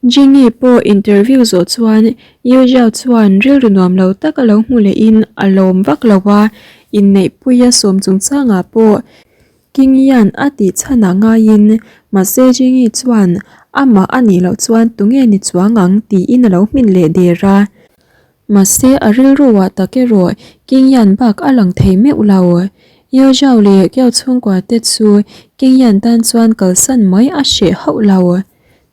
Jingi pawh interview zawh chuan Yu Jiao chuan rilru nuam lo tak a lo hmu lehin a lawm vak lo a, inneihpuia sawm chungchangah pawh King Yan a tih chhan ah ngaiin mahse Jingi chuan amah a nih loh chuan tunge ni chuang ang tiin a lo hmin leh der a. Mahse a rilru ah tak erawh King Yan bak a lang thei meuh lo. Yao Zhao leh Kiao chhungkua te chu King Yan tan chuan kalsan mai a hreh hauh lo.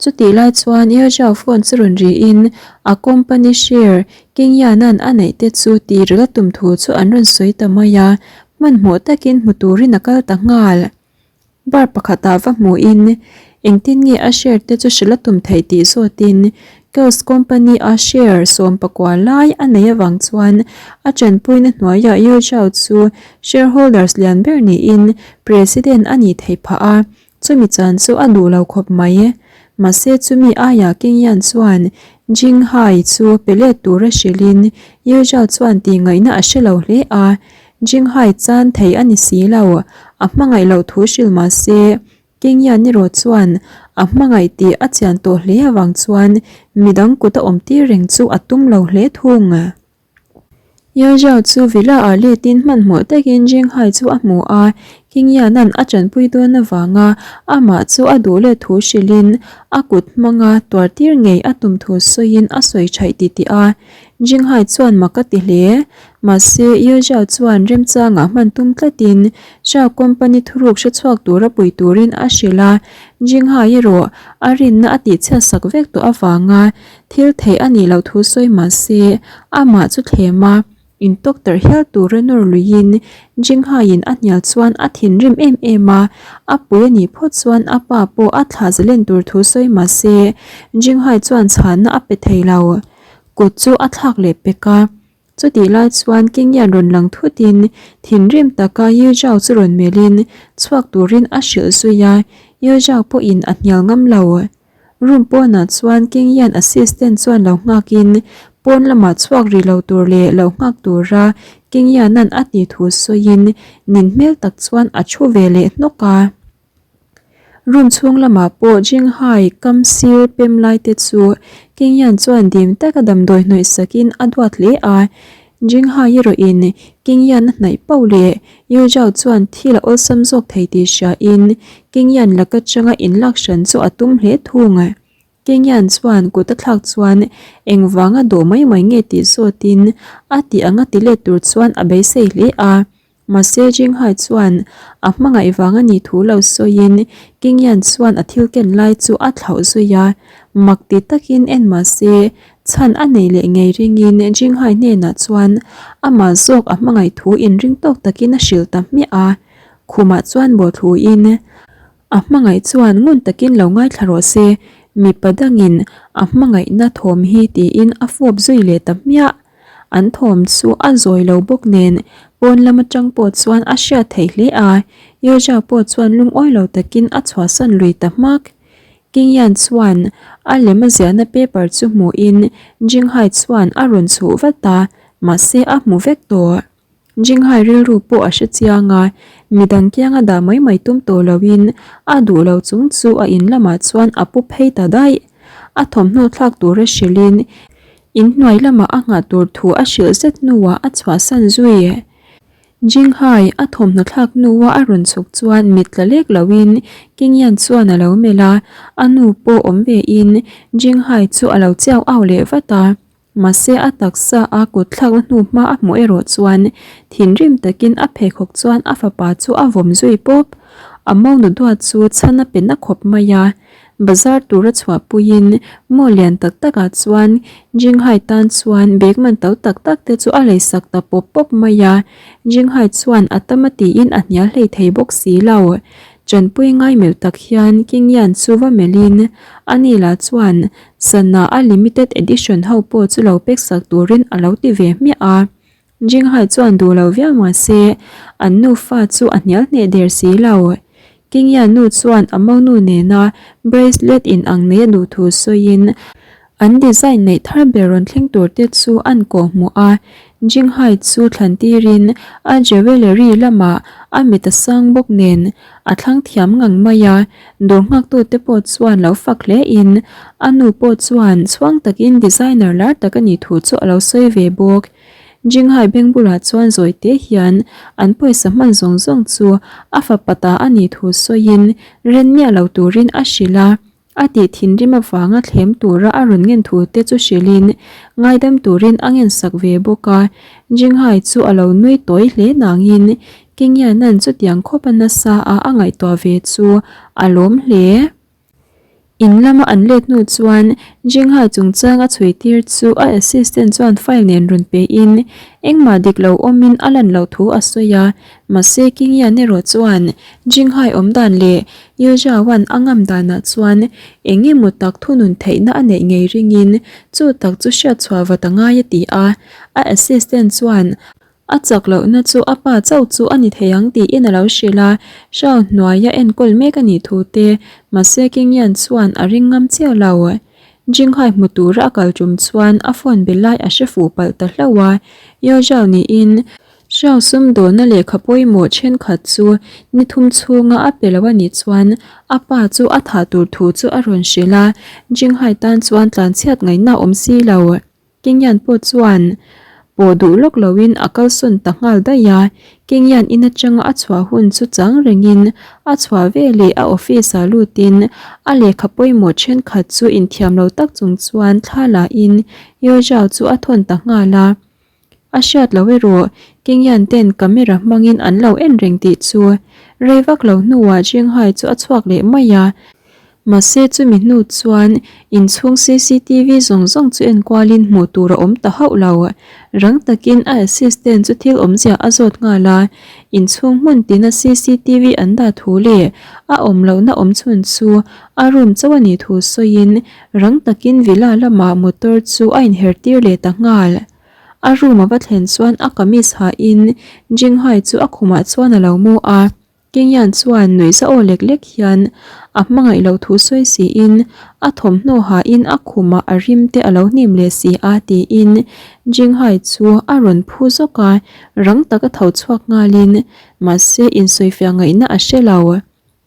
Chutih lai chuan Yao Zhao phone chu rawn ri in a company share King Yan-a'n a neih te chu tih ril a tum thu chu an rawn sawi ta mai a, hmanhmawh takin hmu turin a kal ta nghal. Bar pakhatah va hmuhin engtin nge a share te chu hrilh a tum theih tih zawtin Kels company a share 19 lai a nei avang chuan a tanpuina hnuaiah Yu Zhao chu shareholders lian ber niin president a nih theih phah a, chumi chan chu a duh lo khawp mai. Mahse chumi aiah King Yan chuan Jing Hai chu pe let tura hrilhin Yu Zhao chuan tih ngaihna a hre lo hle a, Jinghai chan thei a ni si lo, a hmangaih loh thu hrilh mah se, Kingyan erawh chuan a hmangaih tih a chian tawh hle avang chuan midang kut a awm tir reng chu a tum lo hle thung. Yao chu villa ah letin hmanhmawh takin Jinghai chu a hmu a, Kingyanan a tanpui dawn avanga amah chu a duh let thu hrilhin a kut hmanga tuar tir ngei a tum thu sawiin a sawi thaih titih a, Jinghai chuan mak a ti hle. Mahse, Yezhao chuan remchangah hman tum tlatin Shao Company thuruk hre chhuak tura pui turin a hrilh a, Jinghai erawh a rinna a tihchhiat sak vek tawh avanga thil theih a nih loh thu sawi mahse, amah chu thlem a, intawk tarh hial tura nawr luiin Jinghaiin a hnial chuan a thinrim em em a, a pui a nih phawt chuan a pa pawh a thlah zalen tur thu sawi mahse, Jinghai chuan chhanna a pe thei lo. Kut chu a thlak leh pek a, chutih lai chuan Kingyan rawn lang thutin thinrim taka Yu Zhao chu rawn melhin chhuak turin a hrilh zui a, Yu Zhao pawhin a hnial ngam lo. Room pawnah chuan Kingyan assistant chuan lo nghakin pawn lamah chhuak rih lo tur leh lo nghak tura Kingyanan a tih thu sawiin nin hmel tak chuan a thu ve leh hnawk a. Room chhung lamah pawh Jinghai kam sir pem lai te chu Kingyan chuan dim taka damdawi hnawih sakin a duat hle a. Jinghai erawhin Kingyan a hnaih pauh leh Yu Zhao chuan thil a awlsam zawk thei tih hriain Kingyan laka changa inlak hran chu a tum hle thung. Kingyan chuan kut a thlak chuan engvanga dawh mai mai nge tih zawtin a tih anga ti let tur chuan a beisei hle a. Mahse Jinghai chuan a hmangaih vang a nih thu lo sawiin Kingyan chuan a thil ken lai chu a thlauh zui a, mak ti takin en mahse chhan a nei leh ngei ringin Jinghai hnenah chuan amah zawk a hmangaih thu inring tawk takin a hrilh ta hmiah a, khumah chuan bawhthluin a hmangaih chuan ngun takin lo ngaithla rawh se, mipa dangin a hmangaihna thawm hi tiin a fawp zui leh ta hmiah. An thawm chu a zawi lo bawk nen pawn lam atang pawh chuan a hriat theih hle a, Yoja pawh chuan lungawi lo takin a chhuahsan lui ta hmak. Kingyan chuan a lem a ziahna paper chu hmuhin Jinghai chuan a rawn chhuh vat a, mahse a hmu vek tawh. Jinghai rilru pawh a hre chiang a, midang kianga dah mai mai tum tawh loin a duh lo chung chu a in lamah chuan a pu phei ta daih. A thawmhnaw thlak tura hrilhin inhnuai lamah a nghah tur thu a hrilh zet hnuah a chhuahsan zui. Jinghai a thawmhnaw thlak hnua a rawn chhuk chuan mit tla lek loin Kingyan chuan a lo melh a, a nu pawh awm vein Jinghai chu a lo chiau au leh vat a. Mahse a taksa a kut thlakna hnu hma a hmuh erawh chuan thinrim takin a pheikhawk chuan a fapa chu a vawm zui pawp. A monu duat chu chhan a pe na khawp mai a. Bazar tura chhuahpuiin maw lian tak takah chuan Jinghai tan chuan bag man to tak tak te chu a leisak ta pawp pawp mai a. Jinghai chuan a tam a tiin a hnial hlei thei bawk si lo. Chanpui ngai melh tak hian Kingyan chu va melhin a ni lah chuan Sana a limited edition ho pawh chu lo pek sak turin a lo ti ve hmiah a. Jinghai chuan duh lo viau mah se an nufa chu a hnial hneh der si lo. Kingya nu chuan a monu nena bracelet in ang nei a duh thu sawiin an design neih thar ber rawn thleng tur te chu an kawh hmuh a. Jinghai chu thlan tirin a jewellery lamah a mit a sang bawk nen a thlang thiam ngang mai a, dawr nghaktute pawh chuan lo fak hle in a nu pawh chuan chhuang takin designer lar tak a nih thu chu a lo sawi ve bawk. Jinghai beng bulah chuan zawi te hian an pawisa hman zawng zawng chu a fapa ta a nih thu sawiin ren miah lo turin a hrilh a. A tih thinrim avanga thlem tura a rawn ngen thu te chu hrilhin ngaidam turin a ngensak ve bawk a. Jinghai chu a lo nui tawi hle nangin Kingiana'n chutiang khawp a nasa a a ngaihtuah ve chu a lawm hle. In lama an let hnu chuan Jinghai chungchang a chhui tir chu a assistant chuan file nen rawn pein engmah dik lo awmin a lan loh thu a sawi a. Mahse Kingian erawh chuan Jinghai awmdan leh Yu Zhaoan a ngam danah chuan eng emaw tak thunun theihna a neih ngei ringin chu tak chu hriatchhuah vat a ngai a ti a. A assistant chuan a chak lohna chu a pa chauh chu a ni thei ang tiin a lo hrilh a, Zhao hnuaia enkawl mek a nih thu te mahse Qingyan chuan a ring ngam chiah lo. Jinghai hmu tura a kal tum chuan a phone be lai a hre fuh palh ta hlauh a, Yu Zhao niin Hriau sumdawnna lehkha pawimawh thenkhat chu ni thum chhunga a pe lo a nih chuan a pa chu a thah tur thu chu a rawn hrilh a, Jinghai tan chuan tlanchhiat ngaihna a awm si lo. Kingyan pawh chuan pawh duh lawk loin a kalsawn ta nghal daih a, Kingyan in atanga a chhuah hun chu chang rengin a chhuah veleh a office ah lutin a lehkha pawimawh thenkhat chu inthiam lo tak chung chuan thla la in Yeo Zhao chu a thawn ta nghal a. A hriat loh erawh Kingyan ten camera hmangin an lo en reng tih chu rei vak lo hnuah Jinghai chu a chhuak leh mai a. Mahse chumi hnu chuan inchhung cctv zawng zawng chu enkualin hmuh tur a awm ta hauh lo. Rang takin a assistant chu thil awmzia a zawt nghal a, inchhung hmun tina cctv an dah thu leh a awm lohna awm chhun chu a room chauh a nih thu sawiin rang takin villa lamah motor chu a inher tir leh ta nghal. A room a va thlen chuan a kamis hahin Jinghai chu a khumah chuan a lo mu a, Kingyan chuan nuihza aw lek lek hian a hmangaih loh thu sawi siin a thawmhnaw hahin a khumah a rim te a lo hnim leh si a tiin Jinghai chu a rawn phu zawk a, rang taka tho chhuak nghalin mahse insawifiah ngaihna a hre lo.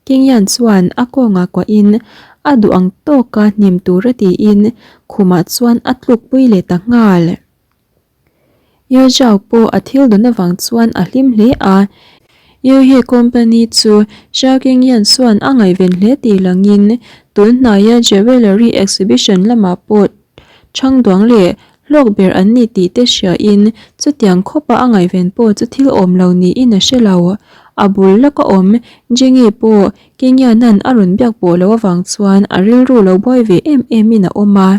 Kingyan chuan a kawngah kuahin a duh ang tawka hnim tura tiin khumah chuan a tlukpui leh ta nghal. Yu Zhao pawh a thil dawn avang chuan a hlim hle a, Yu He company chu Zhao Kingyan chuan a ngaihven hle tih langin tun hnaia jewellery exhibition lamah pawh Chhangduang leh hlawk ber an ni tih te hriain chutiang khawpa a ngaihven pawh chu thil awm lo niin a hre lo. A bul lawka awm Jengi pawh Kengiana'n a rawn biak pawh loh avang chuan a rilru lo buai ve em emin a awm a.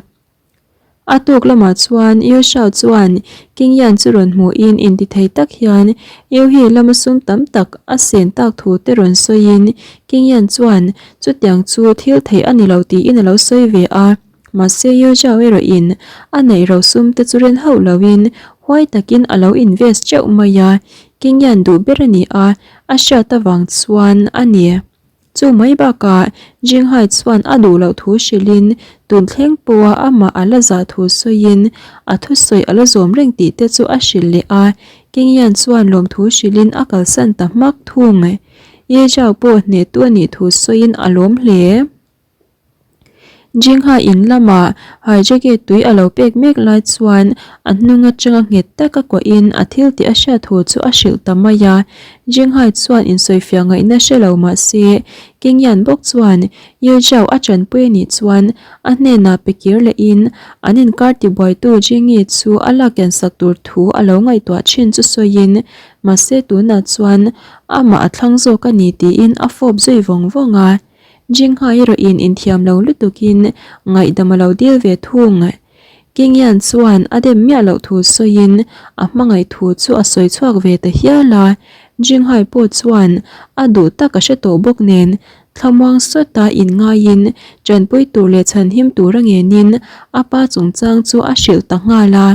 A tuk lamah chuan Yu Shao chuan Kingyan chu rawn hmuhin intithei tak hian Yu hi lama sum tam tak a sen tak thu te rawn sawiin Kingyan chuan chutiang chu thil theih a ni lo tiin a lo sawi ve a. Mahse Yu Zhao erawhin a neih ro sum te chu rin hauh loin huai takin a lo invest teuh mai a, Kingyan duh ber a ni a, a hriat avang chuan a ni. Chu mai bakah Jinghai chuan a duh loh thu hrilhin tun thleng pawha amah a la zah thu sawiin a thusawi a la zawm reng tih te chu a hrilh leh a, Kingyan chuan lawmthu hrilhin a kalsan ta hmak thung. Yu Zhao pawh hnehtu a nih thu sawiin a lawm hle. Jingha in lamah Haijake tui a lo pek mek lai chuan a hnung atanga nghet taka kuahin a thil tih a hriat thu chu a hrilh ta mai a. Jinghai chuan insawifiah ngaihna hre lo mah se, Kingyan bawk chuan Yu Zhao a tanpui a nih chuan a hnenah pe kir lehin an inkar tibuaitu Jingi chu a lakkian sak tur thu a lo ngaihtuah thin chu sawiin mahse tunah chuan amah a thlang zawk a ni tiin a fawp zui vawng vawng a. Jingha erawhin inthiam lo lutukin ngaihdam a lo dil ve thung. Kingyan chuan a dem miah loh thu sawiin a hmangaih thu chu a sawi chhuak ve ta hial a. Jinghai pawh chuan a duh tak a hre tawh bawk nen thlamuang sawta inngaiin tanpui tur leh chhanhim tura ngenin a pa chungchang chu a hrilh ta nghal a.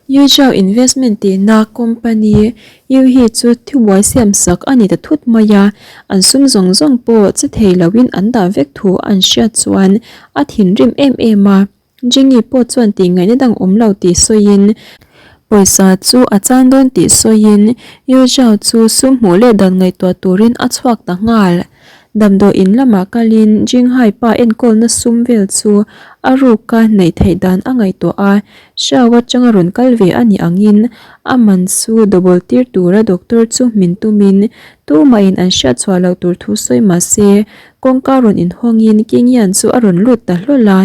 Yuzhou Investment tihna company Yu hi chu thubuai siam sak a ni ta thut mai a, an sum zawng zawng pawh che thei loin an dah vek thu an hriat chuan a thinrim em em a. Jingyi pawh chuan tih ngaihna dang awm lo tih sawiin Pawisa chu a chan dawn tih sawiin Yu Zhao chu sum hmuh leh dan ngaihtuah turin a chhuak ta nghal. Damdawi in lamah kalin Jinghai pa enkawlna sum vel chu a ruka neih theih dan a ngaihtuah a, Xiao atanga rawn kal ve a nih angin a man chu double tir tura doctor chu hmin tumin tumahin an hriat chhuah loh tur thu sawi mah se kawngka rawn inhawngin Qingyan chu a rawn lut ta hlawl a,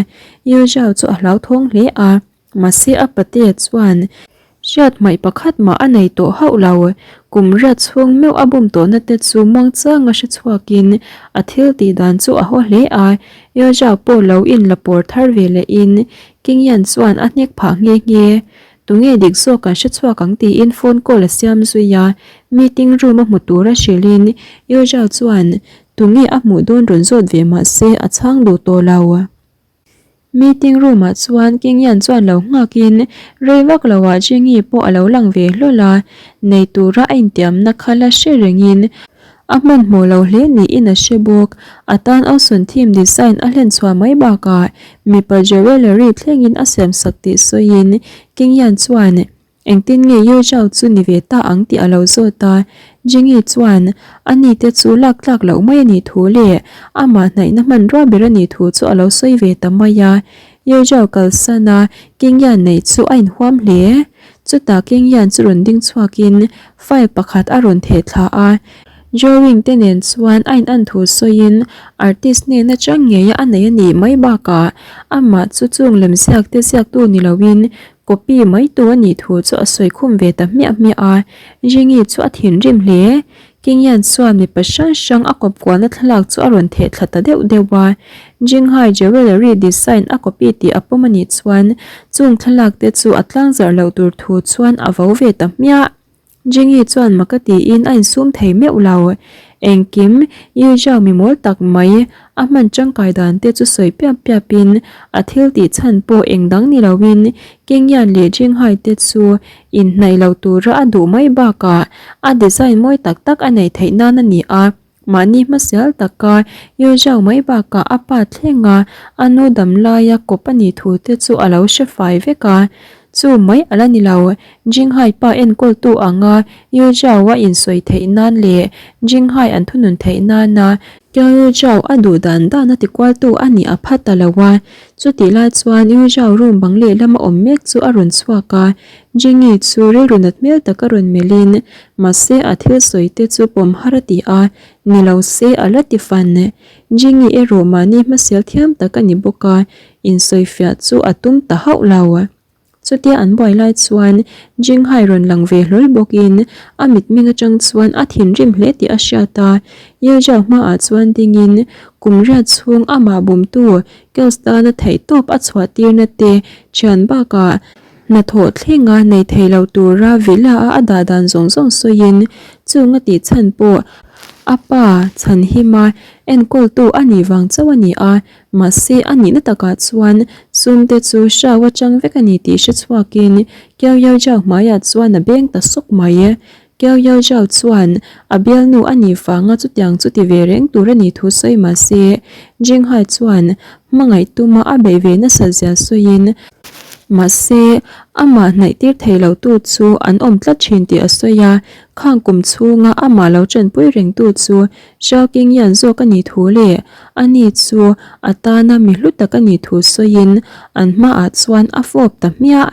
Yu Zhao chu a hlauthawng hle a. Mahse a patea chuan hriat hmaih pakhat mah a nei tawh hauh lo. Kum riat chhung meuh a bum tawhna te chu muangchanga hre chhuakin a thil tih dan chu a haw hle a. Yoja pawh lo in la pawr thar ve lehin Kingyan chuan a hnek phah nghe nghe. Tunge dik zawk kan hre chhuak ang tiin phone call a siam zui a. Meeting room a hmu tura hrilhin Yoja chuan tunge a hmuh dawn rawn zawt ve mahse a chhang duh tawh lo. Meeting room ah chuan Kingyan chuan lo nghakin rei vak lo ah Jingi pawh a lo lang ve hlawl a, nei tura a intiamna kha la hre rengin a hmanhmawh lo hle niin a hre bawk. A tan Ocean theme design a hlen chhuah mai bakah mipa jewellery thlengin a siamsak tih sawiin Kingyan chuan Engtin nge Ye Zhao chu ni ve ta ang tih a lo zawt a, Jingi chuan a ni te chu lak tlak loh mai a nih thu leh amah hnaihna hmanrua ber a nih thu chu a lo sawi ve ta mai a. Ye Zhao kalsan a King Yan nei chu a inhuam hle. Chutah King Yan chu rawn ding chhuakin file pakhat a rawn theh thla a, Drawing te nen chuan a in-an thu sawiin artist hnen atang ngeia a nei a nih mai bakah amah chu chung lemziak te ziaktu ni loin Copy mai tu a nih thu chu a sawi khum ve ta hmiah hmiah a, Jingi chu a thinrim hle. Kingyan chuan mipa hrang hrang a kawp kualna thlalak chu a rawn theh thla ta deuh deuh a. Jinghai Jewellery design a copy tih a pawm a nih chuan chung thlalak te chu a tlangzarh loh tur thu chuan a vo ve ta hmiah. Jingi chuan mak a tiin a insum thei meuh lo. Engkim, Yu Zhao mi mawl tak mai, a hman tangkai dan te chu sawi piap piap in a thil tih chhan pawh eng dang ni lo in King Yan leh Jing Hai te chu inhnaih lo tura a duh mai bakah a design mawi tak tak a neih theih nan a ni a. Mahni hmasial taka Yu Zhao mai bakah a pa thlenga a nu dam laia kawp a nih thu te chu a lo hre fai vek a. Chu mai a la ni lo, Jinghai pa enkawltu anga Yu Zhao a insawi theih nan leh Jinghai an thunun theih nana Yu Zhao a duh dan dan a tikualtu a nih a pha ta lo a. Chutih lai chuan Yu Zhao room bang lehlam a awm mek chu a rawn chhuak a, Jingi chu rilru nat hmel taka rawn melhin, mahse a thil sawi te chu pawm har a ti a, ni lo se a la ti fan. Jingi erawh mahni hmasial thiam tak a ni bawk a, insawifiah chu a tum ta hauh lo. Chutia an buai lai chuan Jinghai rawn lang ve hlawl bawkin a mitmeng atang chuan a thinrim hle tih a hriat a, Yezhao hmaah chuan dingin kum riat chhung amah bumtu Kels tana theihtawp a chhuah tirna te thian bakah Hnathawh thlenga nei thei lo tura villa a a dah dan zawng zawng sawiin chung a tih chhan pawh a pa chhanhima enkawltu a nih vang chauh a ni a, mahse a nihna takah chuan sumte chu hrau atang vek a ni tih hre chhuakin Kiau Yau Jau hmaiah chuan a beng ta sawk mai. Kiau Yau Jau chuan a bialnu a nih vanga chutiang chu ti ve reng tur a nih thu sawi mahse Jinghai chuan hmangaih tuma a beih ve nasat zia sawiin Mahse, amah hnaih tir thei lo tu chu an awm tlat thin tih a sawi a, khang kum chhunga amah lo tanpui reng tu chu Xiao Qingyan zawk a nih thu leh ani chu a tana mi hlu tak a nih thu sawiin an hmaah chuan a fawp ta hmiah.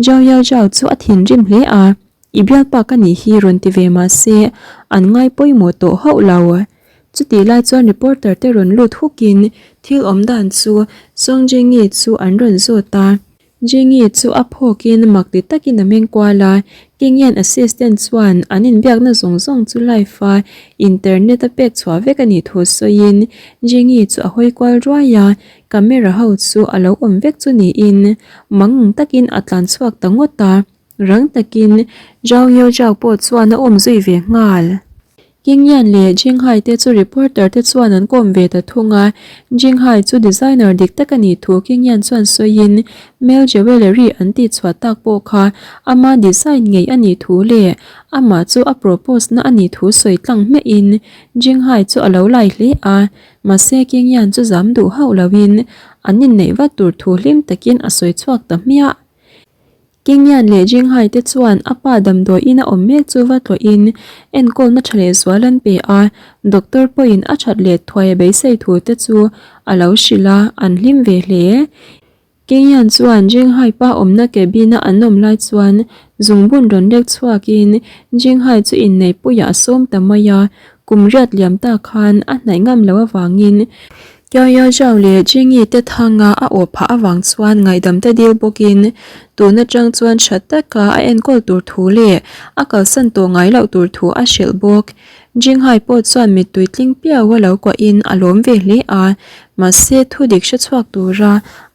Zhao Yao Zhao chu a thinrim hle a, I bialpa ka nih hi rawn ti ve mahse an ngai pawimawh tawh hauh lo. Chutih lai chuan reporter te rawn lut hukin thil awm dan chu Song Jingi chu an rawn zawt a. Jingi chu a phawkin mak ti takin a meng kual a, Kingian assistant chuan an inbiakna zawng zawng chu live a internet a pek chhuah vek a nih thu sawiin Jingi chu a hawi kual ruai a, camera ho chu a lo awm vek chu niin mang takin a tlan chhuak ta ngawt a, rang takin Zhao Yeo Zhao pawh chuan a awm zui ve nghal. Qingyan leh Jinghai te chu reporter te chuan an kawm ve ta thung a, Jinghai chu designer dik tak a nih thu Qingyan chuan sawiin male jewellery an tih chhuah tak pawh kha ama design ngei a nih thu leh amah chu a propose na a nih thu sawi tlang hmiahin Jinghai chu a lo lai hle a, mahse Qingyan chu zam duh hauh loin an inneih vat tur thu hlim takin a sawi chhuak ta hmiah. Kingyan leh Jinghai te chuan a pa damdawi in a awm mek chu va tlawhin enkawlna tha leh zual an pe a, doctor pawhin a that leh thuai a beisei thu te chu a lo hrilh a, an hlim ve hle. Kingyan chuan Jinghai pa awmna cabin a an awm lai chuan zungbun rawn lek chhuakin Jinghai chu inneihpuiah a sawm ta mai a, kum riat liam ta khan a hnaih ngam loh avangin Kiao Zhao leh Jingyi te thanga a awh phah avang chuan ngaihdam te dil bawkin tun atang chuan tha taka a enkawl tur thu leh a kalsan tawh ngai loh tur thu a hrilh bawk. Jinghai pawh chuan mittui tling piau a lo kuahin a lawm ve hle a, mahse thu dik hre chhuak tura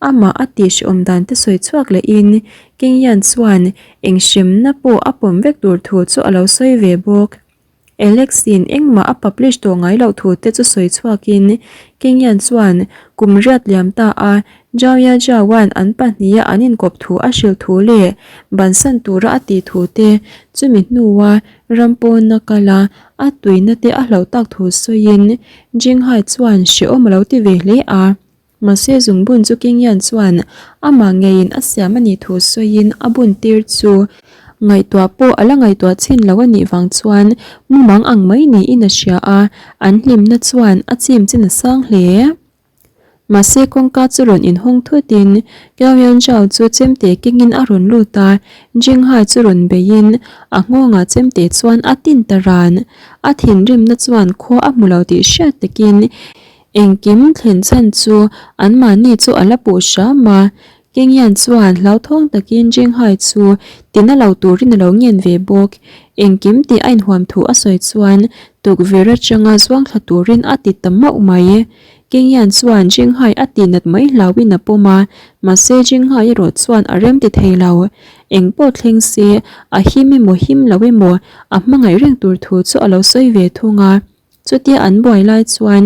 amah a tihhrehawm dan te sawi chhuak lehin Kingyan chuan eng hremna pawh a pawm vek tur thu chu a lo sawi ve bawk. Alex-in engmah a publish tawh ngai loh thu te chu sawi chhuakin Kingyan chuan kum riat liam ta a Zhao Ya Zhao-a'n an pahniha an inkawp thu a hrilh thu leh bansan tura a tih thu te chumi hnua ram pawna kala a tuina te a hlauh tak thu sawiin Jinghai chuan hrehawm a lo ti ve hle a. Mahse zungbun chu Kingyan chuan amah ngeiin a siam a nih thu sawiin a bun tir chu ngaihtuah pawh a la ngaihtuah chhin lo a nih vang chuan mumang ang mai niin a hria a, an hlimna chuan a chim chin a sang hle. Mahse kawngka chu rawn inhawng thutin Kiao Yan Zhao chu chemte kengin a rawn lut a, Jinghai chu rawn beiin a nghawngah chemte chuan a tin ta ran. A thinrimna chuan khua a hmu lo tih hriat takin Engkim thlen chhan chu anmahni chu a la puh hram a, Kingyan chuan hlauthawng takin Jinghai chu tina lo turin a lo ngen ve bawk. Engkim tih a inhuam thu a sawi chuan tukverh atanga zuang thla turin a ti ta mauh mai. Kingyan chuan Jinghai a tihnat mai hlauhin a pawm a, mahse Jinghai erawh chuan a rem ti thei lo. Eng pawh thleng se a him emaw him lo emaw a hmangaih reng tur thu chu a lo sawi ve thung a. Chutia an buai lai chuan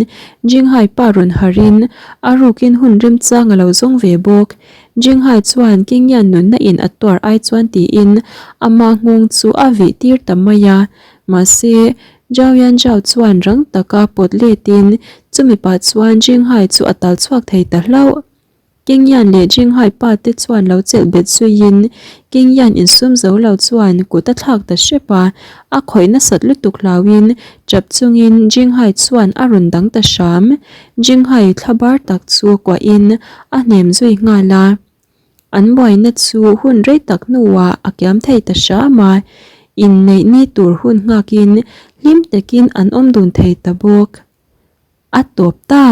Jinghai pa rawn harhin a rukin hun remchang a lo zawng ve bawk. Jinghai chuan Kingyan nunna in a tuar ai chuan tiin ama nghawng chu a vih tir ta mai a. Mahse, Zhao Yanzhao chuan rang taka pawt letin chumi pah chuan Jinghai chu a tal chhuak thei ta hlauh. Kingyan leh Jinghai pa te chuan lo chelh bet zuiin Kingyan insum zo lo chuan kut a thlak ta hrep a, a khawih nasat lutuk hlauhin chap chungin Jinghai chuan a rawn dang ta hram. Jinghai thla bar tak chu kuahin a hnem zui nghal a. An buaina chu hun rei tak hnuah a kiam thei ta hram a, inneih ni tur hun nghakin hlim takin an awm dun thei ta bawk. A tawp ta.